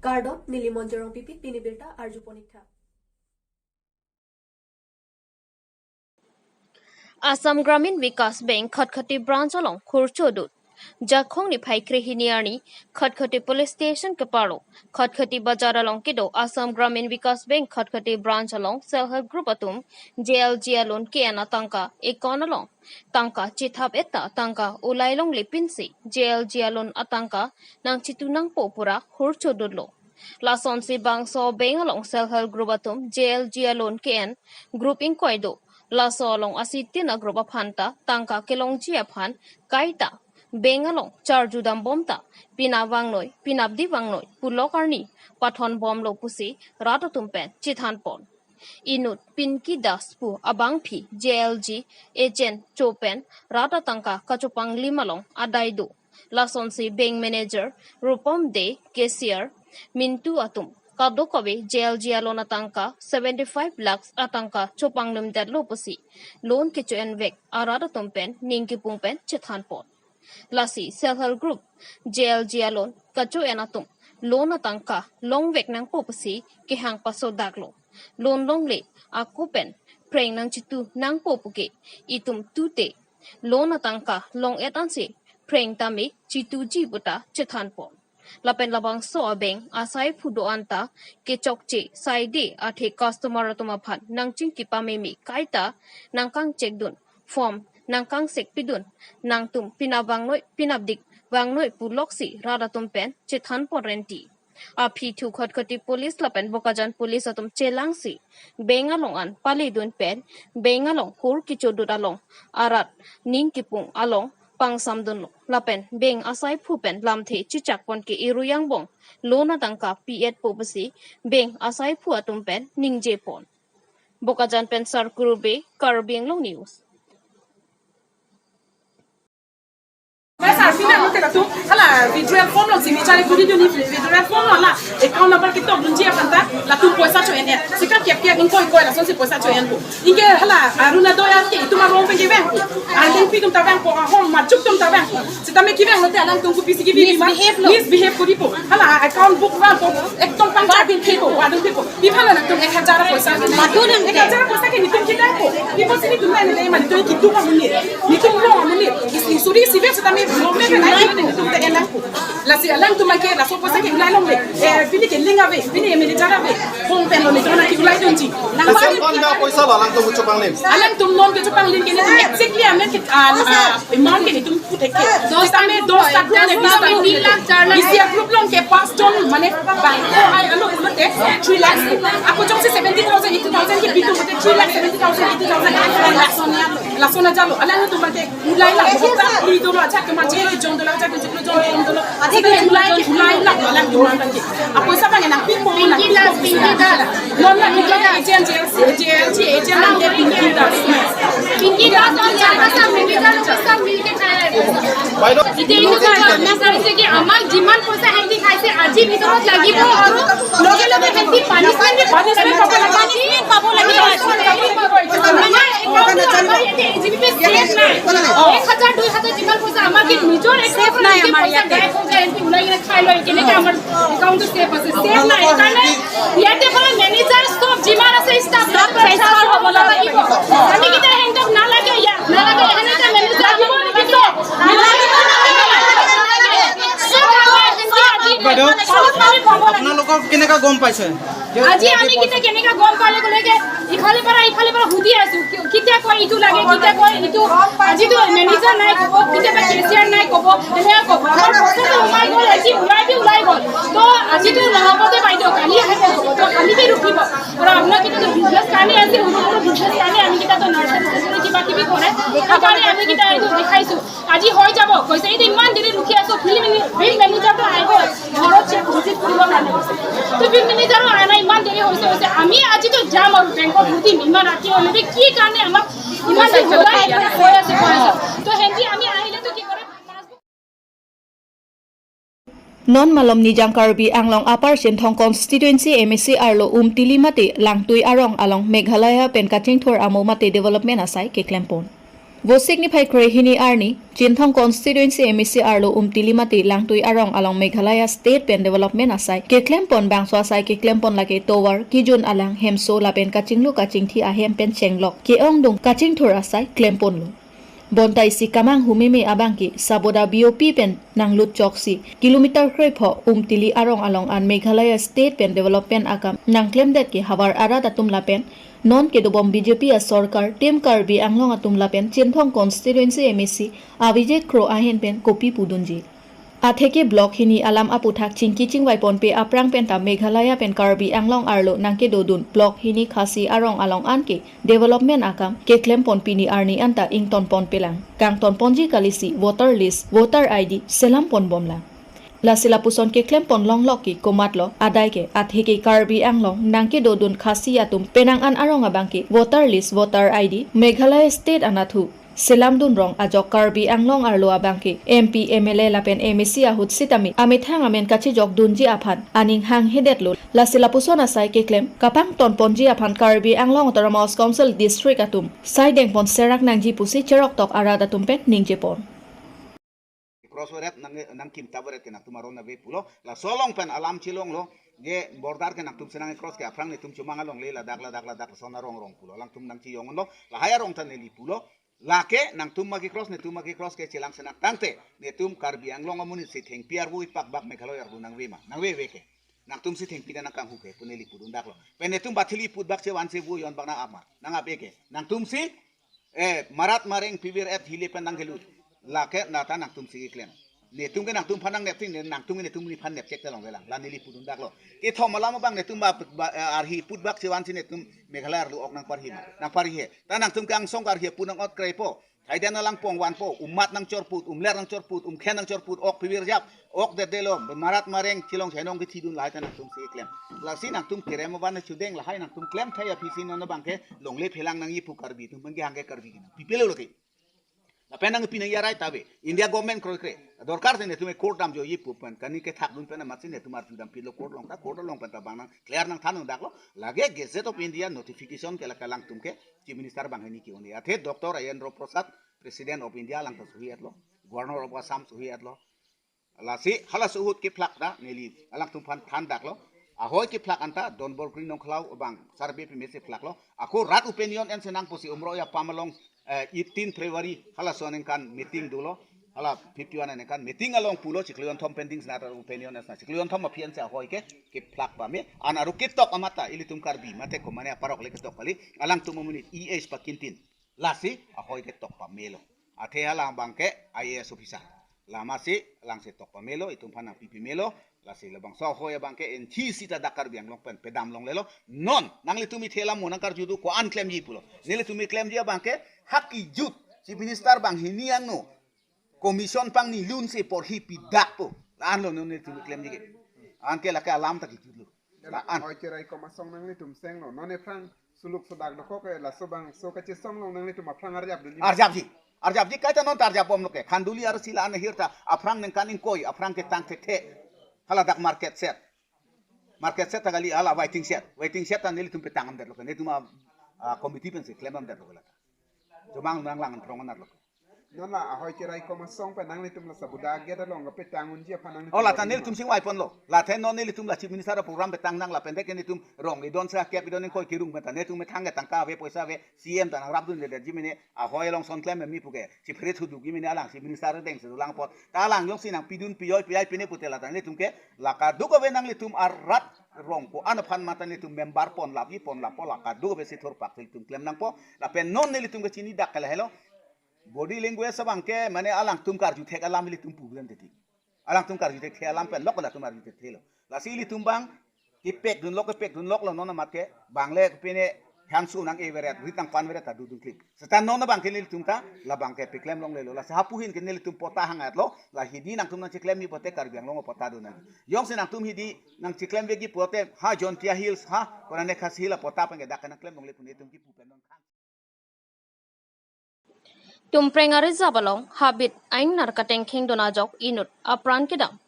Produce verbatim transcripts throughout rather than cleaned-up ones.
Kardom, neli Monjorong Pipit, pini birta arjupon ik tha. Assam Gramin Vikas Bank Khatkhati Branch along hur chodut. Jakhong niphai krehini arni Khatkhati Police Station keparlo Khatkhati Bazar along kedo Assam Gramin Vikas Bank Khatkhati Branch along Self Help Group atum J L G a loan ke-en atangka account along tangka chethap-et ta tangka ulai longle pinsi J L G a loan atangka nangchitu nangpo pura hur chodutlo. Lasonsi bangso bank along Self Help Group atum J L G a loan ke-en group ingkoi do. Laso along asitin a group aphan ta tangka kelongji aphan kaita bank along charju dambom ta pinap vangnoi, pinapdi vangnoi pulok arni pathon bomlo pusi rat atum pen chethanpon. Inut Pinki Das pu abangpi J L G agent cho pen rat atangka kachopanglim along adai do. Lasonsi bank manager Rupam Dey, cashier Mintu atum kadokave J L G a loan atangka seventy five lakhs atangka chopanglimdetlo pusi loan kecho-envek arat atum pen ning kipung pen chethanpon. Lasi Self Help Group J L G a loan kacho-en atum loan atangka longvek nangpo pusi kehang pasodaklo. Loan longle ako pen phreng nangchitu nangpo puke itum tute loan atangka long-et ansi phreng tame chituji puta chethanpon. Lapen labangso abeng asaiphu do-an ta kechokche saide athe customer atum aphan nangchingki pameme kaita nangkangchekdun, form nangkangsekpidun, nangtum pinap vangnoi, pinapdik vangnoi puloksi rat atum pen chethanpon renti. Aphi thu Khatkhati Police lapen Bokajan Police atum chelangsi bank along an paledun pen bank along hur kechodut along arat ning kipung along pangsamdunlo. Lapen bank asaiphu pen lamthe chechakpon ke irui angbong loan atangka pi-etpo pusi bank asaiphu atum pen ningjepon. Bokajan pen Sarkuru Bey, Karbi Anglong News. Sir, pini latum, hala withdrawal form along signature kuri dun, withdrawal form along la account number ketokdunji aphan ta latum poisa cho-en-et. Sika kep kep ingkoi ingkoi lasonsi poisa cho-enpo. Anke hala Arunodoi ke itum arong pen kevangpo. Alangpi atum ta vangpo, ahom majok atum ta vangpo. Sitame kevanglote alangtum kopisi kebi ma, misbehave lo, misbehave koripo. Hala account book vangpo, ekdom pangchak dun thepo, vangdun thepo. Pi aphan alangtum ek hajar poisa? Matha nang ek hajar poisa ke netum kedaipo. Pi apotsi netum nai nai ma, netum kitu amonit, netum long amonit. Isi suri sive sitame long me ke nai netum te enangpo. Lasi alangtum ke laso poisa ke ulai longle. Eh, pini ke link ave, pini manager ave. Hong pen lo netum nang ke ulaidunji. Nang account account poisa lo alangtum chopanglim? Alangtum non kechopanglim ke netum exactly amen ke, ah, ah, amount ke netum pu thek ke. Sitame dos ta group ne, bis ta group ne. Isi a group along ke pas jon mane bang ko ai alo pulote three lakhs. Ako jongsi seventy thousand, eighty thousand ke pitu pulote three lakh seventy thousand, eighty thousand, three lakhs. Lason ajalo. Alangtum ke ulai la, hopta pli dolo, ajat ke mache jon dolo, ajat ke jon dolo. Ajat ke ulai ke ulai la, alangtum ke. Apoisa abang nangpipo, nangpipo. Non la, non la, agent, agent, agent, agent, agent, agent. Pinki Das, Pinki Das, Pinki Das, Pinki Das, Pinki Das. বাইদেউ, এতিয়া এনেকুৱা আমাৰ যিমান পইচা সিহঁতি খাইছে, আজিৰ ভিতৰত লাগিব আৰু লগে লগে সিহঁতি পানিচমেণ্ট পাব লাগে। পানিচমেণ্ট পাব লাগে। আমাৰ একাউণ্টত আমাৰ ইয়াতে এ জি পি পে ছেফ নাই। এক হাজাৰ, দুই হাজাৰ যিমান পইচা আমাৰ কি নিজৰ একাউণ্টত ছেফ নাই আমাৰ ইয়াতে। পইচা গায়ব হৈ যায়, সিহঁতি ওলাই কিনে খাই লয়, কেনেকে আমাৰ একাউণ্টটো ছেফ আছে? ছেফ নাই। সেইকাৰণে ইয়াতে পৰা মেনেজাৰ ষ্টফ যিমান আছে, ষ্টাফ সব ট্ৰেন্সফাৰ হ'ব লাগিব। আমি কেতিয়া সিহঁতক নালাগে ইয়াত, নালাগে, এনেকে মেনেজাৰ আহিব নিবিচাৰো। বাইদেউ, আপোনালোকক কেনেকা গম পাইছে? আজি আমি কেতিয়া কেনেকা গম পালে ক'লে যে ইফালে পৰা ইফালে পৰা সুধি আছো, কি-, কেতিয়া কয় ইটো লাগে, কেতিয়া কয় ইটো, আজিতো মেনেজাৰ নাই ক'ব, কেতিয়াবা কেচিয়াৰ নাই ক'ব, এনেকা ক'ব। আমাৰ পইচাটো সোমাই গ'ল, আজি ওলাই দি ওলাই গ'ল। তো আজিতো নহ'ব দে বাইদেউ, কালি আহিব ক'ব, তো কালি দি ৰখিব। আৰু আপোনাক কিন্তু বিজনেছ কাৰণে আছে, সৰু বিজনেছ কাৰণে আমি কেতিয়াতো নাৰ্চাৰী চাৰ্চাৰী কিবা কিবি কৰে, সেইকাৰণে আমি কেতিয়া এইটো দেখাইছো। আজি হৈ যাব কৈছে, এইটো ইমান দেৰি ৰখি আছো, ফিল্ড মেনে-, ফিল্ড মেনেজাৰটো আহিব, ঘৰত চেক ভিজিট কৰিব কাৰণে কৈছে। তো ফিল্ড মেনেজাৰো অহা নাই, ইমান দেৰি হৈছে, হৈছে। আমি আজিতো যাম আৰু বেংকত সুধিম, ইমান ৰাতি হ'লে কি কাৰণে আমাক ইমান দেৰি হৈ আছে, হৈ আছে। তো হেনদি আমি আহিলেতো কি কৰে? Non malom Nijang Karbi Anglong Upper Sinthong Constituency M A C arlo Umtili mate Langtui arong along Meghalaya pen kachingthur amo mate development asai keklempon. Vosik niphai krehini arni, Chinthong constituency M A C arlo Umtili mate Langtui arong along Meghalaya State pen development asai keklem pon bangso asai keklem pon lake tovar kijun alang hemso lapen kachinglu kachingthi ahem pen chenglok ke-ongdung kachingthur asai klem ponlo. Bonta isi kamang humeme abangke Saboda B O P pen nanglut choksi kilometer krepho Umtili arong along an Meghalaya State pen development akam nangklemdet ke havar arat atum lapen non kedobom B J P asorkar tim Karbi Anglong atum lapen Chinthong constituency M A C Avijit Kro ahin pen kopi pudunji. Atheke block hini alam aputhak chingki chingvai ponpe aphrang penta Meghalaya pen Karbi Anglong arlo nangkedodun block hini Khasi arong along anke development akam keklem pon pini arni anta ington ponpelang. Kangton ponji kalisi voter list, voter I D selam ponbomlang. Lasi lapuson keklem pon longlok ke komatlo adai ke atheke Karbi Anglong nangkedodun Khasi atum penang an arong abangke voter list, voter I D Meghalaya State anathu selamdun rong ajok Karbi Anglong arlo abangke M P, M L A lapen M A C ahut sitame amethang amen kachijokdunji aphan aning hanghedetlo. Lasi lapuson asai keklem kapangton ponji aphan Karbi Anglong Autonomous Council District atum sai dengpon serak nangji pusi cheroktok arat atum pen ningje pon. Cross waret nang nang kim tabaret ke nangtum aron ave pulo. Laso along pen alam chilonglo. Ge border ke nangtum senang cross ke aphrang netum chomang along le ladak ladak ladak lason arong rong pulo. Alangtum nangchiyong lo. Lahai arong ta neli pulo. Lake nangtum magi cross netum magi cross ke chelang senak tangte netum Karbi Anglong amonit si thengpi arvo ipak bak Meghalaya arvo nangve ma nangve ve ke. Nangtum si thengpi na nangkanghu ke pu neli pudun daklo. Pen netum bathili put bak chevan se vu yon bak nang ama nang ape ke. Nangtum si eh marat mareng pivir et hile pen nangkelut. Lake nata nangtum si keklem. Netum ke nangtum phan nangnep ting ne nangtum ke netum ni phan nep chek talong velang. La neli pudun daklo. Kethom alam abang netum ba, ba eh, arhi put bak chevan si netum Meghalaya arlo ok nangparhi ma nangparhi he. Ta nangtum ke angsong karhi pu nang ot kreipo. Thaiden alang pong vanpo, umat nangchorput, umler nangchorput, umkhen nangchorput, ok pivir jap, ok dedelo, marat mareng chilong chainong kethidun lahai ta nangtum si keklem. Lasi nangtum kerem avan chudeng lahai nangtum klem thai aphi si non abangke longle phelang nangji pu Karbi atum pen kehang ke Karbi kina. Pipelo lake. Lapen nangpi nangji arai ta ave. India government kroikre. Dorkar te netum court damjo ji pu pen kani kethakdun pen amatsi netum arju dam pilo court along ta court along pen ta bang nang clear nangthan nang daklo. Lake Gazette of India notification ke lake alangtum ke Chief Minister banghini ke-un-e. Athe Doctor Rajendra Prasad, President of India, alang ta suhi etlo. Governor of Assam suhi etlo. Lasi halaso ahut kephlak ta neli alangtum phan than daklo. Ahoi kephlak anta Don Borgri Nongkhalau abang survey pemesi phlaklo. Ako rat opinion en senang pusi Umroi apam along eh, eighteen February halaso aningkan meeting dolo. Hala fifty-one aningkan meeting along pulo chiklo jonthom pending sena rat opinion esna chiklo jonthom aphi ansi ahoi ke kephlak pame. An aru ketok amat ta ilitum Karbi mate komane aparok le ketok kali. Alangtum amonit E H pakintin. Lasi ahoi ketok pamelo. Athe alang abangke I A S officer. Lamasi alangsi tok pamelo, itum phan nangpi pimelo. Lasi labangso ahoi abangke enchi sita dak Karbi Anglong pen pedam longlelo. Non nanglitum ithe alam mo nangkarjudu ko-an klemji pulo. Nelitum iklemji abangke haki jut Chief Minister banghini angno commission pangnilun si porhi pidak po. La-anlo non nelitum iklemji ke. Anke lake alam ta kijutlo. La-an. Ahoi kerai komasong nanglitum senglo. Non ephrang suluk sodak dokok ke laso bangso kachesong long nanglitum aphrang arjap dunji. Arjapji. Arjapji kaita non ta arjap bomlo ke. Khanduli arsi la-an ahir ta aphrang ningkan ingkoi aphrang ketang thekthe. Hala dak market set. Market set ta kali hala waiting shed. Waiting shed ta nelitum petang amdetlo ke. Netum a, a committee pensi klem amdetlo ke lata. Jomang nang lang prong anatlo ke. Non la ahoi kerai komasong pen nanglitum la Saboda gate along kapetang unji aphan nanglitum. Oh, lata nelitum sing wai ponlo. Lata non nelitum la Chief Minister program petang nang lapen deke netum rong idon sa kep idon ingkoi kirung pen ta netum methang ke tangka ave poisa ave C M ta nangrapdundedetji mene ahoi along son klem mi puke. Chief Minister thudukji mene alang Chief Minister dengsi dolang apot. Ta alang jongsi nangpidun piyoi piyai pine pute lata netum ke la kadokave nanglitum arat rong ko-an aphan mata netum member pon lapji pon lapo la kadokave si thurpak si ilitum klem nangpo. Lapen non nelitum kechini dak ke lahelo. Body language abangke mane alangtum karju thek alam ilitum pu bilang teti. Alangtum karju thekthe alam pen lok latum arju thekthelo. Lasi ilitum bang kepekdunlok kepekdunloklo non amat ke bang le pine hansu nang-e veret rit nangpan veret ta dudun klik. Seta non abangke nelitum ta labangke peklem longlelo. Lasi hapu ahin ke nelitum patta hangatlo. La hidi nangtum nangcheklemji pote Karbi Anglong patta do nang. Jongsi nangtum hidi nangcheklemveji pote ha Jaintia Hills ha konane Khasi Hills patta pen ke dak nangklem longle pu netum kipu pen non khang. Tumpreng arijap along habit aingnar katengkheng dun ajok inut apran kedam.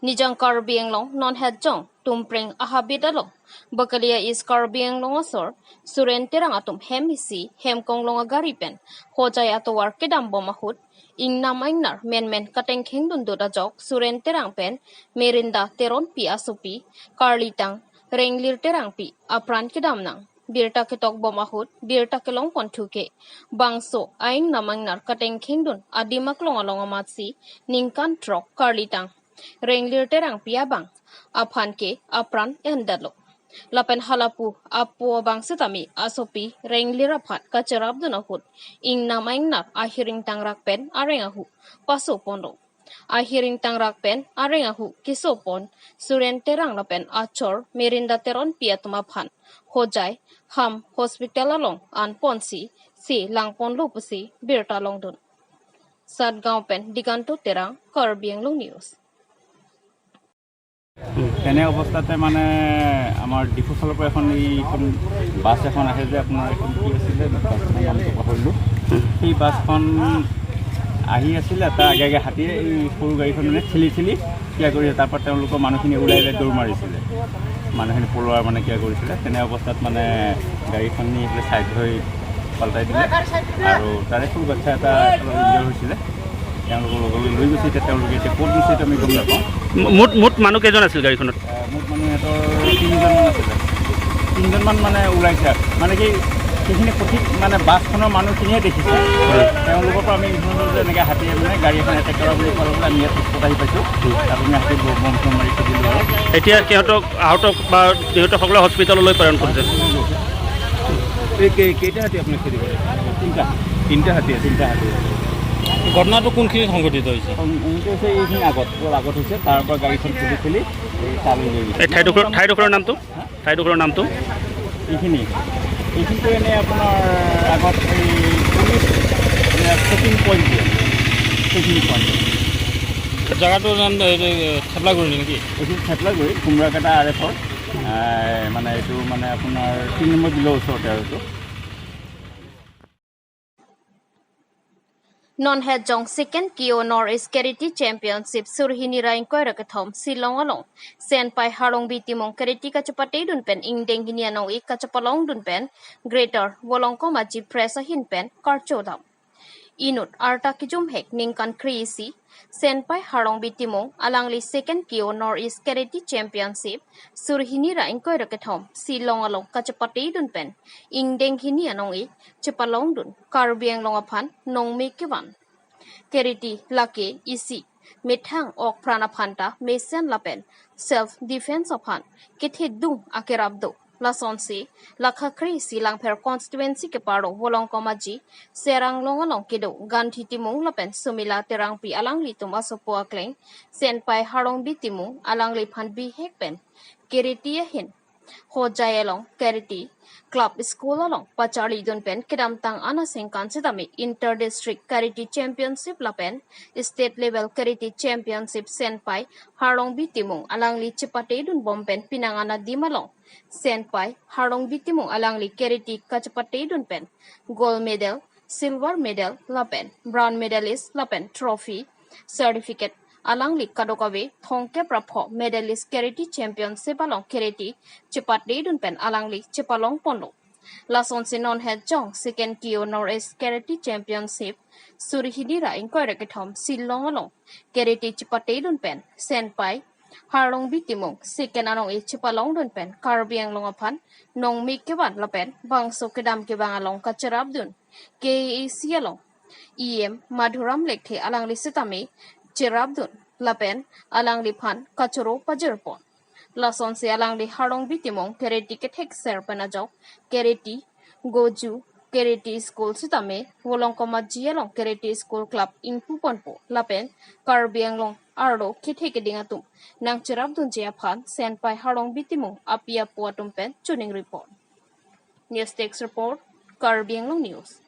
Nijang Karbi Anglong non hetjong Tumpreng ahabit along Bakalia East Karbi Anglong asor Suren Terang atum hem isi hem konglong agari pen Hojai atovar kedam bom ahut ingnam ingnar menmen katengkheng dundut ajok Suren Terang pen Merinda Teronpi asopi karlitang Renglir Terangpi apran kedam nang. Birta ketok bom ahut birta kelong pon thuke bangso aingnam ingnar katengkheng dun adim aklong along amatsi ningkan throk karlitang Renglir Terangpi abang aphan ke apran endetlo. Lapen halapu apo abang setame asopi Renglir aphan kacherap dun ahut ingnam ingnar ahiring tangrak pen areng ahu paso ponlo. Ahiring tangrak pen areng ahu keso pon Suren Terang lapen achor Merinda Teronpi atum aphan Hojai ham hospital along an ponsi si lang ponlo pusi birta longdun. Satgaon pen Diganto Terang, Karbi Anglong News. তেনে অৱস্থাতে মানে আমাৰ ডিফু ফালৰ পৰা এখন এইখন বাছ এখন আহে যে আপোনাৰ এইখন কি আছিলে, বাছখনৰ নামটো পাহৰিলোঁ। সেই বাছখন আহি আছিলে, তাৰ আগে আগে হাতীয়ে এই সৰু গাড়ীখন মানে ঠেলি ঠেলি কিবা কৰিছে। তাৰ পৰা তেওঁলোকৰ মানুহখিনি ওলাই ওলাই দৌৰ মাৰিছিলে, মানুহখিনি পলোৱাৰ মানে কিবা কৰিছিলে। তেনে অৱস্থাত মানে গাড়ীখন নি এইফালে ছাইড হৈ পাল্টাই দিলে আৰু তাৰে সৰু বাচ্ছা এটা অলপ ইনজিয়ৰ হৈছিলে। তেওঁলোকৰ লগলৈ লৈ গৈছে। এতিয়া তেওঁলোকে এতিয়া ক'ত নিছে এইটো আমি গম নাপাওঁ। মুঠ মুঠ মানুহ কেইজন আছিল গাড়ীখনত? আহ, মুঠ মানুহ সিহঁতৰ তিনিজনমান আছিলে। তিনিজনমান মানে ওলাইছে আৰু। মানে কি, সেইখিনি সঠিক মানে বাছখনৰ মানুহখিনিয়ে দেখিছে। তেওঁলোকৰ পৰা আমি ইনফৰ্ম কৰিলোঁ যে এনেকৈ হাতীয়ে মানে গাড়ী এখন এটেক কৰা বুলি কোৱাৰ লগে লগে আমি ইয়াত স্পট আহি পাইছোঁ। তাত আমি হাতী ব- বম চম মাৰি খেদিলোঁ আৰু। এতিয়া সিহঁতক আহতক বা সিহঁতক সকলোৱে হস্পিটেললৈ প্ৰেৰণ কৰিছে। এই কেই- কেইটা হাতী আপুনি খেদি কৰে? তিনিটা। তিনিটা হাতী আছে। তিনিটা হাতী আছে। ঘটনাটো কোনখিনিত সংঘটিত হৈছে? সং- সংঘটিত হৈছে এইখিনি আগত, অলপ আগত হৈছে। তাৰ পৰা গাড়ীখন ঠেলি ঠেলি এই তালৈ লৈ গৈছে। এই ঠাইডোখৰ ঠাইডোখৰৰ নামটো? ঠাইডোখৰৰ নামটো? এইখিনি, এইখিনিতো এনে আপোনাৰ আগত এই পুলিচ চেকিং পইণ্ট দিয়ে, চেকিং পইণ্ট। জেগাটোৰ নাম এইটো, এ, থেপলাগুৰি নেকি? এইখিনি থেপলাগুৰি, কুমৰাকাটা আৰ এফৰ, আহ, মানে এইটো মানে আপোনাৰ তিনি নম্বৰ বিলৰ ওচৰতে আৰু এইটো। Non hetjong second Kyo North East Karate Championship surhini ra ingkoi ra kethom Shillong along Senpai Harlongbi Timung karate kachepate dun pen ingdeng hini anong ik kachepalong dun pen Greater Volongkom Aji Press ahin pen karcho dam. Inut arta kijum hek ningkan kre-isi Senpai Harlongbi Timung alangli second Kyo North East Karate Championship surhini ra ingkoi ra kethom Shillong along kachepate dun pen ingdeng hini anong ik chepalong dun Karbi Anglong aphan nongme kevan. Karate lake isi methang ok pran aphan ta mesen lapen self defense aphan kethedung akerap do. Lasonsi lakha kre-isi Langpher constituency keparo Volongkom Aji Serang Long along kedo Gandhi Timung lapen Sumila Terangpi alanglitum asopo akleng Senpai Harlongbi Timung alangliphan bihek pen karate ahin Hojai along karate club school along pacharli dun pen kedamtang anasengkan sitame inter district karate championship lapen state level karate championship Senpai Harlongbi Timung alangli chepate dun bom pen pinang anadim along Senpai Harlongbi Timung alangli karate kachepate dun pen gold medal, silver medal lapen bronze medalist lapen trophy, certificate alangli kadokave thomkep ra pho medalist karate championship along karate chepate dun pen alangli chepalong ponlo. Lasonsi non hetjong second Kyo North East Karate Championship surhini ra ingkoi ra kethom Shillong along karate chepate dun pen Senpai Harlongbi Timung second anong ik chepalong dun pen Karbi Anglong aphan nongme kevan lapen bangso kedam kevang along kacherap dun K A A C along E M Madhuram Lekthe alangli sitame cherap dun lapen alangliphan kachoro pajir pon. Lasonsi alangli Harlongbi Timung karate kethekser pen ajok karate goju karate school sitame Volongkom Aji along karate school club ingpu ponpo lapen Karbi Anglong arlo kethe keding atum nangcherap dunji aphan Senpai Harlongbi Timung api apo atum pen choningri pon. News Desk Report, Karbi Anglong News.